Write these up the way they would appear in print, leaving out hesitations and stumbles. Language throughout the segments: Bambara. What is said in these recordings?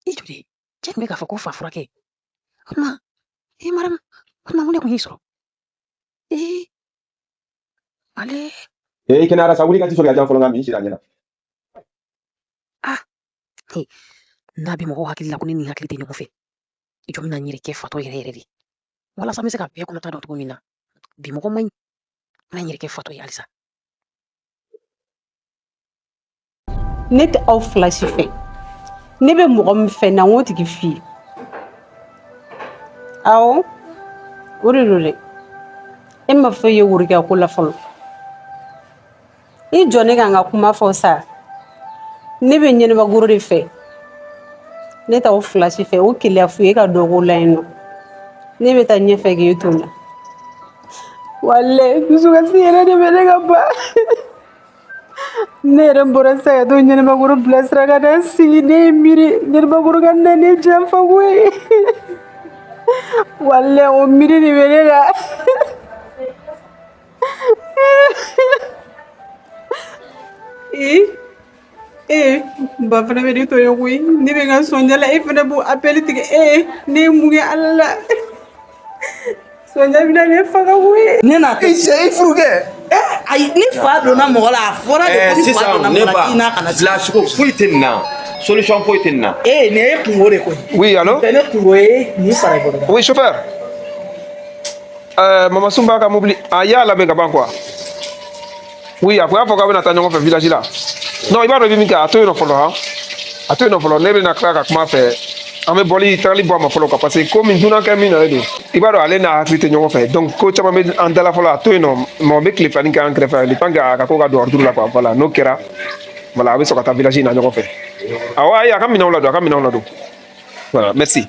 I jɔ de, cɛ tun bɛ k'a fɔ ko fa furakɛ. O tuma, ee Mariam, o tuma mun de tun y'i sɔrɔ? Ee ale. Ee, i kɛnɛyara sa, wuli ka ji sɔrɔ ka jan fɔlɔ, n ka min sira ɲɛ na. Ah, he, n'a bɛ mɔgɔw hakili la ko ne ni hakili tɛ ɲɔgɔn fɛ. I jɔ, n bɛna n yɛrɛ kɛ fatɔ yɛrɛ yɛrɛ de, walasa n bɛ se ka bɛɛ kɔnɔta dɔn cogo min na. Bi mɔgɔ man ɲi, n bɛna n yɛrɛ kɛ fatɔ ye halisa. Ne tɛ aw fila si fɛ. Ne bɛ mɔgɔ min fɛ na, n k'o tigi f'i ye. Awɔ, o de don dɛ. E ma foyi ye worokɛ ko la fɔlɔ. I jɔ ne ka n ka kuma fɔ sa. Ne bɛ ɲɛnɛbagoro de fɛ. Ne t'aw fila si fɛ. O keleya f'u ye ka dɔ ko la yen nɔ. Ne bɛ taa ɲɛfɛ k'e to n na. Walayi, dusukasi yɛrɛ de bɛ ne ka ban. Ne yɛrɛ bɔra sisan ka t'o ɲɛnɛbakɔrɔ bilasira ka na sigi. Ne ye miiri ɲɛnɛbakɔrɔ ka na ne janfa koyi. Walayi, o miiri de bɛ ne la. Ee ee, ba fana bɛ ne tɔɲɔ koyi. Ne bɛ n ka sɔnja la, e fana b'o appel tigɛ. Ee, ne ye mun kɛ Ala la? Sɔnja bɛna ne faga koyi. Ne n'a I cɛ, i furukɛ. Ayi, ni fa donna mɔgɔ la, a fɔra de ko ni fa donna ne mɔgɔ la ba k'i n'a kana sigi. Dilancogo foyi tɛ nin na, solution foyi tɛ nin na. Ee, nin ye kungo de koyi. Oui, allô? Tɛ ne kungo ye nin fara i bolo. Oui, chauffeur. Mama Sunba ka mobili, a y'a labɛn ka ban quoi. Oui, a ko y'a fɔ k'a bɛna taa ɲɔgɔn fɛ village la. Non, i b'a dɔn i bɛ min kɛ, a to yen nɔ fɔlɔ han. A to yen nɔ fɔlɔ, ne bɛna tila ka kuma a fɛ. An bɛ bɔli tagali bɔ a ma fɔlɔ quoi, parce que komi dunankɛ min nalen don, i b'a dɔn ale n'a hakili tɛ ɲɔgɔn fɛ. Donc ko caman bɛ an da la fɔlɔ, a to yen nɔ, mɔgɔ bɛ tile filanin kɛ an kɛrɛfɛ, le temps que a ka ko ka don ordre la quoi. Voilà, n'o kɛra, voilà, a bɛ sɔrɔ ka taa village in na ɲɔgɔn fɛ. Awɔ, ayi, a ka minɛnw ladon, a ka minɛnw ladon. Voilà, merci.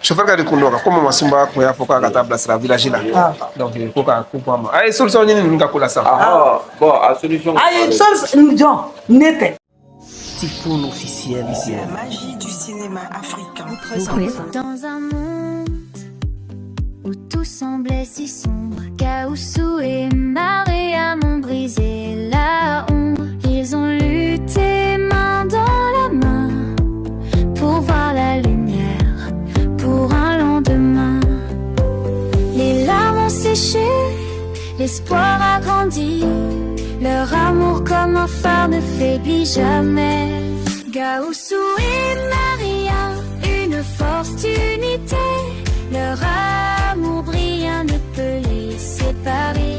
Chauffeur ka de kun dɔ kan ko Mama Sunba kun y'a fɔ k'a ka taa bilasira village la. Donc ko ka ko bɔ a ma. A ye solution ɲini ninnu ka ko la sisan. Ahɔ, bon, a solution. Ayi, sɔli jɔn ne tɛ. Typhoon officiel. La magie du cinéma africain. Dans un monde où tout semblait si sombre, Gaoussou et Mariam ont brisé la ombre. Ils ont lutté main dans la main pour voir la lumière, pour un lendemain. Les larmes ont séché, l'espoir a grandi. Leur amour comme un phare ne faiblit jamais. Gaoussou et Maria, une force d'unité. Leur amour brillant ne peut les séparer.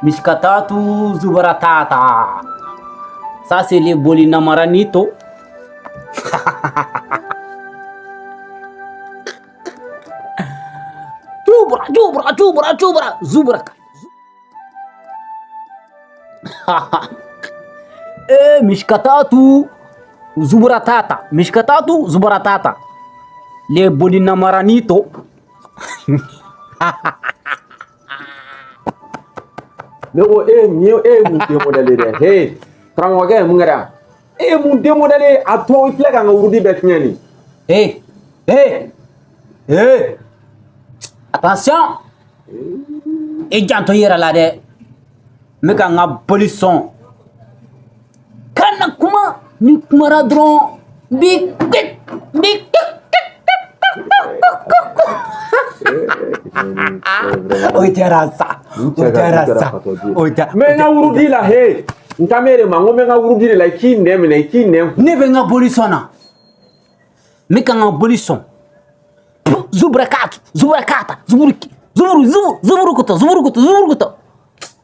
Mishkatatu Zubaratata. Ça, c'est les Bolinamaranito. Jubra, Jubra, Jubra, Jubra, Zubraka. Eh, Mishkatatu Zubaratata. Mishkatatu Zubaratata. Les Bolinamaranito. Ne ko e nin ye, e ye mun den modèle ye dɛ? He, karamɔgɔkɛ, mun kɛra? E ye mun den modèle ye? A to, i filɛ ka n ka wurudi bɛɛ tiɲɛ nin. Eh, eh, eh. Attention. I janto i yɛrɛ la dɛ. N bɛ ka n ka boli sɔn. Kana kuma, ni kumara dɔrɔn n b'i kpik, n b'i kpik. O diyara sa. O diyara sa. O diyara. N bɛ n ka wurudi la, he. N kan b'e de ma, n ko n bɛ n ka wurudi de la, i k'i nɛn minɛ, i k'i nɛn. Ne bɛ n ka boli sɔn na. N bɛ ka n ka boli sɔn. Zuburakatu, zuburakata, zuburuki, zuburu, zuburu, zuburukuta, zuburukuta, zuburukuta.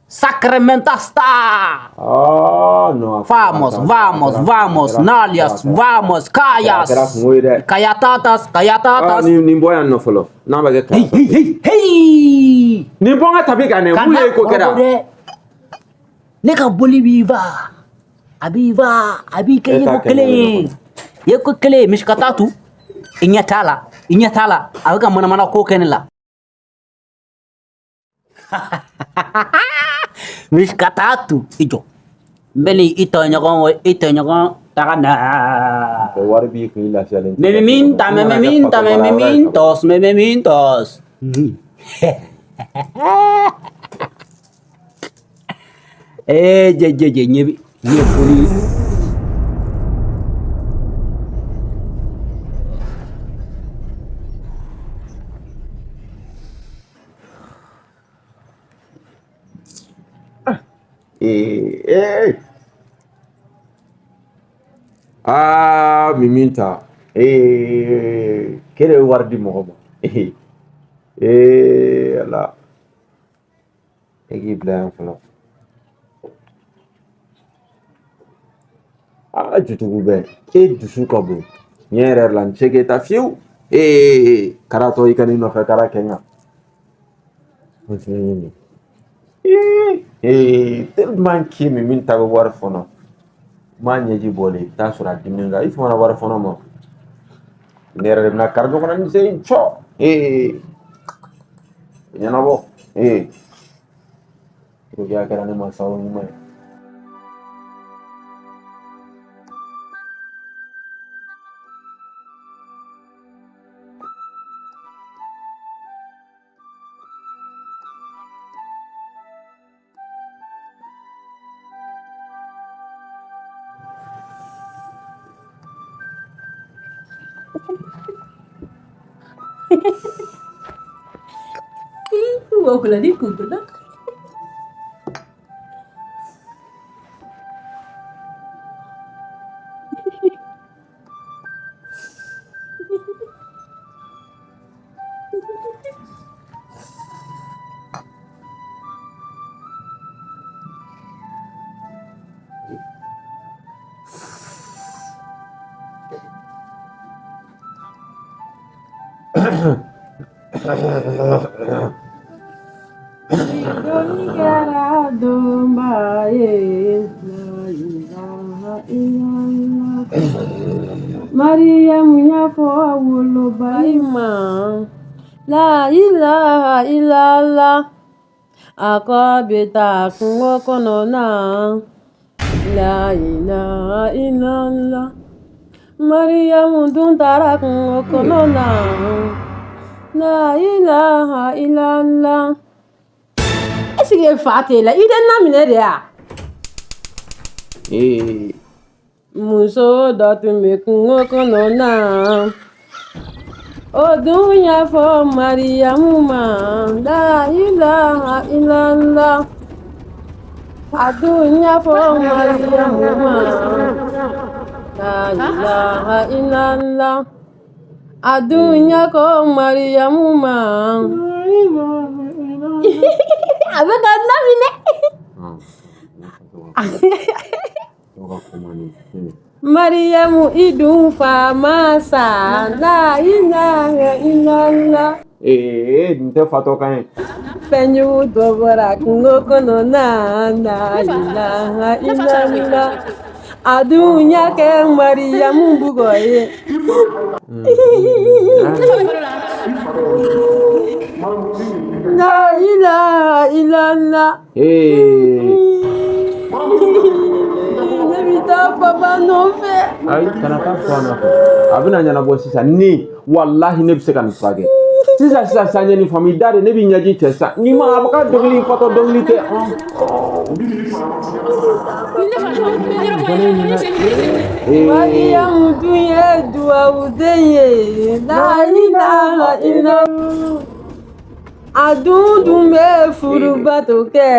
Sacramento star. Ah non. Vamos, vamos, vamos, Nalias, vamos, Kayas. A kɛra kungo ye dɛ. Kayatatas, Ah, Kayatatas. nin bɔ yan nɔ fɔlɔ. N'a bɛ kɛ Hey, kaya. hey, hey, hey. Nin bɔ n ka tapi kan dɛ. Mun ye ko kɛra? kɔrɔbɔ dɛ. Ne ka boli b'i fa. A b'i fa, a b'i kɛ E t'a yeko kɛ kelen ne ye. Yeko kelen ye misi ka taa tu. I ɲɛ t'a la, i ɲɛ t'a la. A bɛ ka manamana ko kɛ ne la. Misi ka taa tu. I jɔ. N bɛ ni i tɔɲɔgɔn o i tɔɲɔgɔn taga na. Wari b'i kun i lafiyalen. Mememinta, mememinta, mememintos, mememintos. Eh, je, je, je, ɲɛ bi ɲɛ boli. Ee, ee. Aa, Miminta. Ee, k'e de bɛ wari di mɔgɔ ma. Ee, ee, Ala. E k'i bila yan fɔlɔ. Aa, jutugu bɛ. E dusu ka bon. Tiɲɛ yɛrɛ yɛrɛ la, n tɛ se k'e ta fiyewu. Ee, karatɔ i ka n'i nɔfɛ kara kɛ n kan. Ee, tellement que Miminta bɛ wari fɔnɔ. N m'a ɲɛji bɔlen, i bɛ taa sɔrɔ a diminen don. I famana wari fɔnɔ ma. Ne yɛrɛ de bɛna kari ɲɔgɔn na ni sen in cɔ. Ee, ɲɛnabɔ. Ee, a kɛra ne ma sababu ɲuman ye. Wakulani kundula. Doni kɛra donba ye, la ilaha illallah. Mariyamu y'a fɔ a woloba in ma, la ilaha illallah. A ko a bɛ taa kungo kɔnɔ na, la ilaha illallah. Mariyamu dun taara kungo kɔnɔ na, la ilaha illallah. Est-ce que fa t'e la? I tɛ na minɛ de ya? Ee, Muso dɔ tun bɛ kungo kɔnɔ na, o dun y'a fɔ Mariyamu ma, la ilaha illallah. A dun y'a fɔ Mariyamu ma, la ilaha illallah. A dun y'a ko Mariyamu ma. A bɛ ka na minɛ. Mariyamu i dun fa ma sa, la ilaha illallah. Ee, nin tɛ fatɔ kan ye. Fɛnjugu dɔ bɔra kungo kɔnɔ na, la ilaha illallah. A dun y'a kɛ Mariyamu bugɔ ye. La ilaha illallah. Ee, Ne bɛ taa papa nɔfɛ. Ayi, kana taa fa nɔfɛ. A bɛna ɲɛnabɔ sisan ni walahi ne bɛ se ka nin furakɛ. Sisan sisan sisan n ye nin faamu i da de ne b'i ɲɛji cɛ sisan. Ni ma a bɛ ka dɔnkili fatɔ dɔnkili tɛ. Mariyamu dun ye duwawuden ye. La ilaha illallah. A dun dun bɛ furubato kɛ.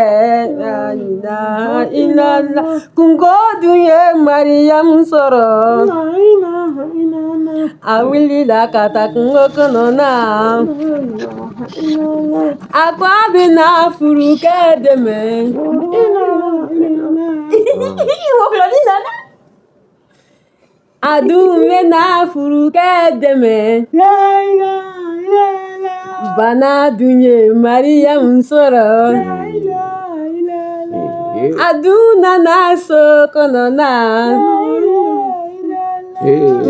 La ilaha illallah. Kungo dun ye Mariyamu sɔrɔ. A wulila ka taa kungo kɔnɔ na. A ko a bɛna furukɛ dɛmɛ. Wɔkulɔnin nana. A dun bɛna furukɛ dɛmɛ. Bana dun ye Mariyamu sɔrɔ. A dun nana so kɔnɔ na.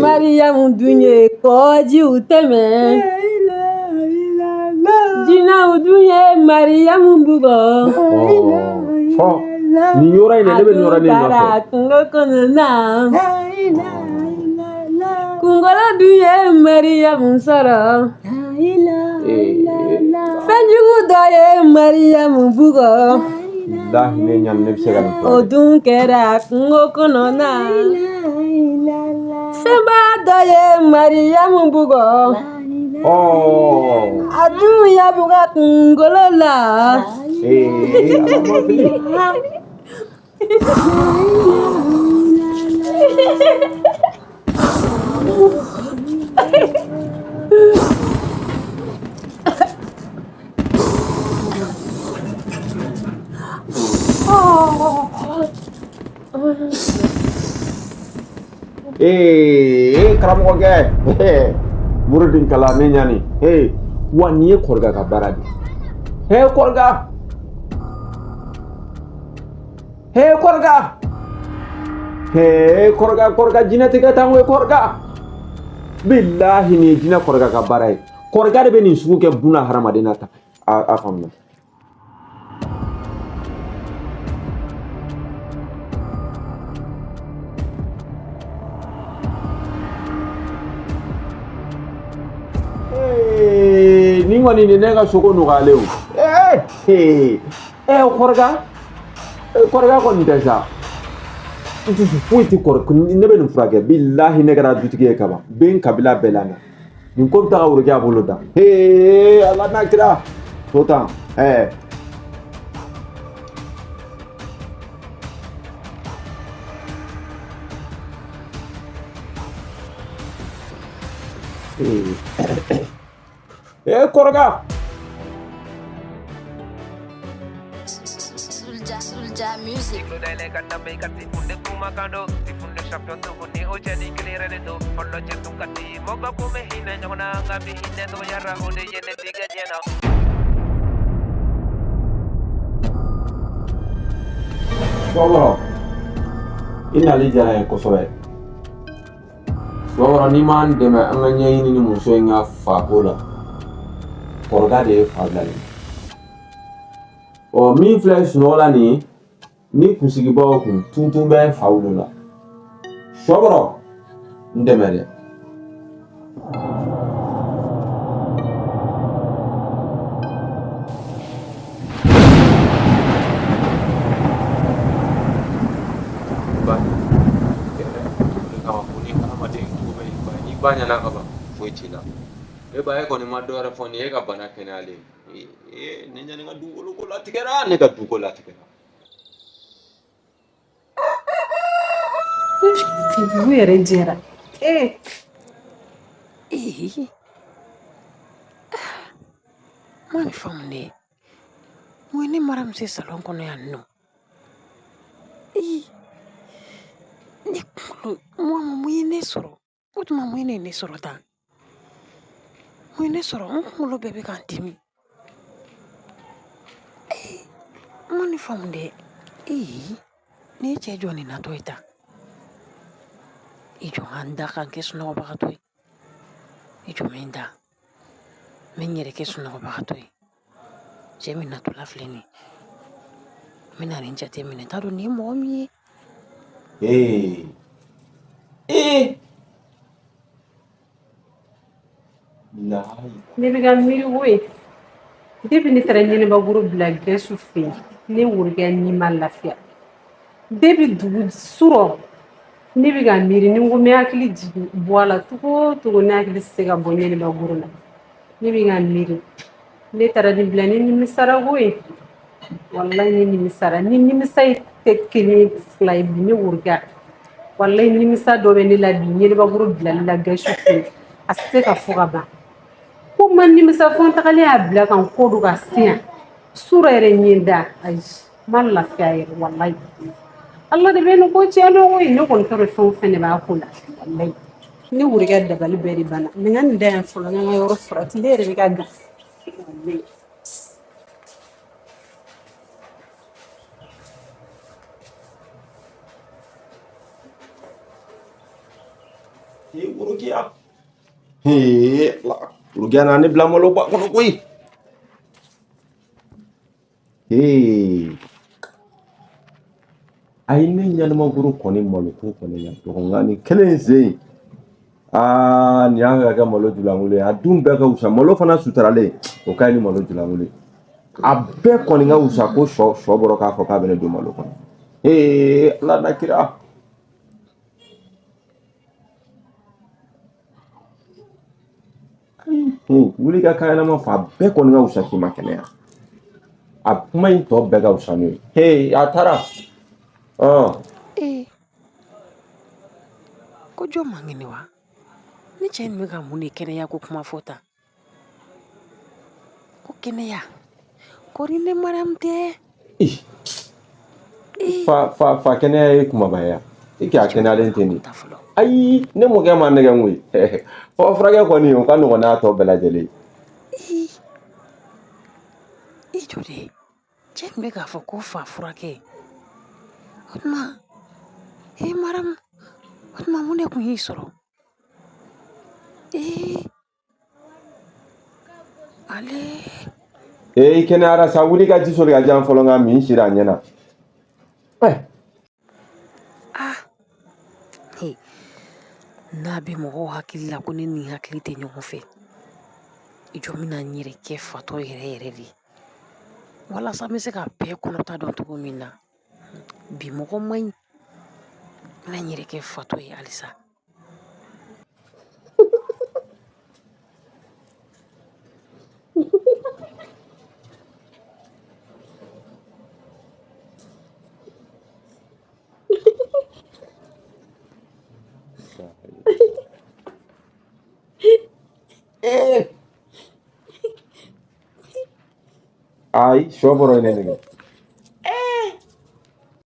Mariyamu dun ye kɔjiw tɛmɛ. Jinɛw dun ye Mariyamu bugɔ. Fɔ nin yɔrɔ in de, ne bɛ nin yɔrɔ in A dun nɔfɛ. taara kungo kɔnɔ na. Kungolo dun ye Mariyamu sɔrɔ. Fɛnjugu dɔ ye Mariyamu bugɔ. Bilahi ne ɲani ne bɛ se ka nin O furakɛ. dun kɛra kungo kɔnɔ na. Fɛnba dɔ ye Mariyamu bugɔ. A dun y'a bugɔ kunkolo la. Ala ma fili. Ee karamɔgɔkɛ, Murudin kala ne ɲani. Ee wa nin ye kɔrɔkɛ ka baara de ye. Ee kɔrɔkɛ, ee kɔrɔkɛ, ee kɔrɔkɛ, kɔrɔkɛ jinɛ tigɛ tan ko kɔrɔkɛ. Bilahi nin ye jinɛ kɔrɔkɛ ka baara ye. Kɔrɔkɛ de bɛ nin sugu kɛ buna hadamaden na tan. A faamuya. Nin kɔni nin ne ka soko nɔgɔyalen o. Ee kɔrɔkɛ, kɔrɔkɛ kɔni tɛ sa. N tɛ foyi tɛ kɔrɔ, ne bɛ nin furakɛ. Bilahi ne kɛra dutigi ye kaban. Bɛ n kabila bɛɛ la na. Nin ko bɛ taa ka worokɛ a bolo da. Ala n'a kira. To tan. Kɔrɔkɛ. Soulja Music. Sɔkɔrɔ, i nali diyara n ye kosɛbɛ. Sɔkɔrɔ, n'i m'an dɛmɛ an ka ɲɛɲini ni muso in ka fako la, kɔrɔkɛ de ye fa bila nin. Ɔ min filɛ sunɔgɔ la nin ye, ni kunsigibaw kun tuntun bɛ fa wolo la. Sɔkɔrɔ, n dɛmɛ dɛ. Ba o de kama ko ni hadamaden cogo bɛ ba ni ba ɲɛna ka ban foyi t'i la. E ba, e kɔni ma dɔ wɛrɛ fɔ nin ye e ka bana kɛnɛyalen ye. Ee ne ɲani ka dugukolo ko latigɛra, ne ka dugu latigɛra. Dugu yɛrɛ jɛra. Ee Ee, ma nin faamu dɛ. Mun ye ne mara se salon kɔnɔ yan nɔ? Ee, ne kunkolo mun ye ne sɔrɔ? O tuma mun ye ne sɔrɔ tan? Mun ye ne sɔrɔ? N kunkolo bɛɛ bɛ ka n dimi. Ee, ma nin faamu dɛ. Ee, nin ye cɛ jɔn de natɔ ye tan? I jɔ n ka n da ka n kɛ sunɔgɔbagatɔ ye. I jɔ n bɛ n da. N bɛ n yɛrɛ kɛ sunɔgɔbagatɔ ye. Cɛ min natɔla filɛ nin ye. N bɛna nin jateminɛ. N t'a dɔn nin ye mɔgɔ min ye. Ee ee layi. Ne bɛ ka miiri koyi. Depuis ne taara ɲɛnɛbakuru bila Gɛsu fɛ yen, ne worokɛ ni ma lafiya. Depuis dugu surɔ, ne bɛ ka miiri ni n ko n bɛ hakili jigin bɔ a la cogo o cogo, ne hakili tɛ se ka bɔ ɲɛnɛbakuru la. Ne bɛ ka miiri. Ne taara nin bila, ne nimisara koyi. Walayi ne nimisara. Ni nimisa tɛ kelen fila ye bi, ne worokɛ. Walayi, nimisa dɔ bɛ ne la bi ɲelibakuru bilali la Gayisu fɛ yen, a tɛ se ka fɔ ka ban. Ko ma nimisa fo n tagalen y'a bila ka n kɔ don ka se yan sura yɛrɛ n ye n da, ayi, n ma lafiya yɛrɛ. Walayi, Ala de bɛ nin ko tiɲɛ dɔn koyi. Ne kɔni t'a dɔn fɛn o fɛn de b'a ko la. Walayi, ne worokɛ dabali bɛɛ de banna. Mɛ n ka nin da yan fɔlɔ, n ka n ka yɔrɔ furan, tile yɛrɛ bɛ ka gan. Walayi. Ee, Worokiya, ee Ala, Worokiya na ne bila malo ba kɔnɔ koyi. Ee, ayi, ne ɲanimakoro kɔni, malo ko kɔni ka dɔgɔ, nka nin kelen sen aa, nin y'a ka kɛ malo julankolon ye. A dun bɛɛ ka wusa, malo fana sutaralen o ka ɲi ni malo julankolon ye. A bɛɛ kɔni ka wusa ko sɔ sɔ bɔra k'a fɔ k'a bɛ ne don malo kɔnɔ. Ee, Ala na kira. Wuli ka kan ɲɛnama fɔ, a bɛɛ kɔni ka wusa k'i ma kɛnɛya. A kuma in tɔ bɛɛ ka wusa n'o ye. He, a taara ɔn. Ee, ko jɔn man kɛnɛ wa? Ni cɛ nin bɛ ka mun de kɛnɛya ko kuma fɔ tan? Ko kɛnɛya kɔri ne Mariam tɛ. Ih, Ee. Fa fa fa, kɛnɛya ye kumaba ye i k'a kɛnɛyalen tɛ nin. Ta fɔlɔ. Ayi, ne mɔkɛ ma nɛgɛ koyi. Fɔ furakɛ kɔni, o ka nɔgɔn n'a tɔ bɛɛ lajɛlen ye. Ee, i jɔ de, cɛ nin bɛ k'a fɔ ko fa furakɛ. O tuma, ee Mariam, o tuma mun de tun y'i sɔrɔ? Ee, ale. Ee, i kɛnɛyara sa, wuli ka ji soli ka jan fɔlɔ, nka min sira a ɲɛ na. Ah, he, n'a bɛ mɔgɔw hakili la ko ne ni hakili tɛ ɲɔgɔn fɛ. I jɔ, n bɛna n yɛrɛ kɛ fatɔ yɛrɛ yɛrɛ de walasa n bɛ se ka bɛɛ kɔnɔta dɔn cogo min na. Bi mɔgɔ man ɲi, n bɛna n yɛrɛ kɛ fatɔ ye halisa. Ee, ayi, sɔ bɔra ye ne nɛgɛ.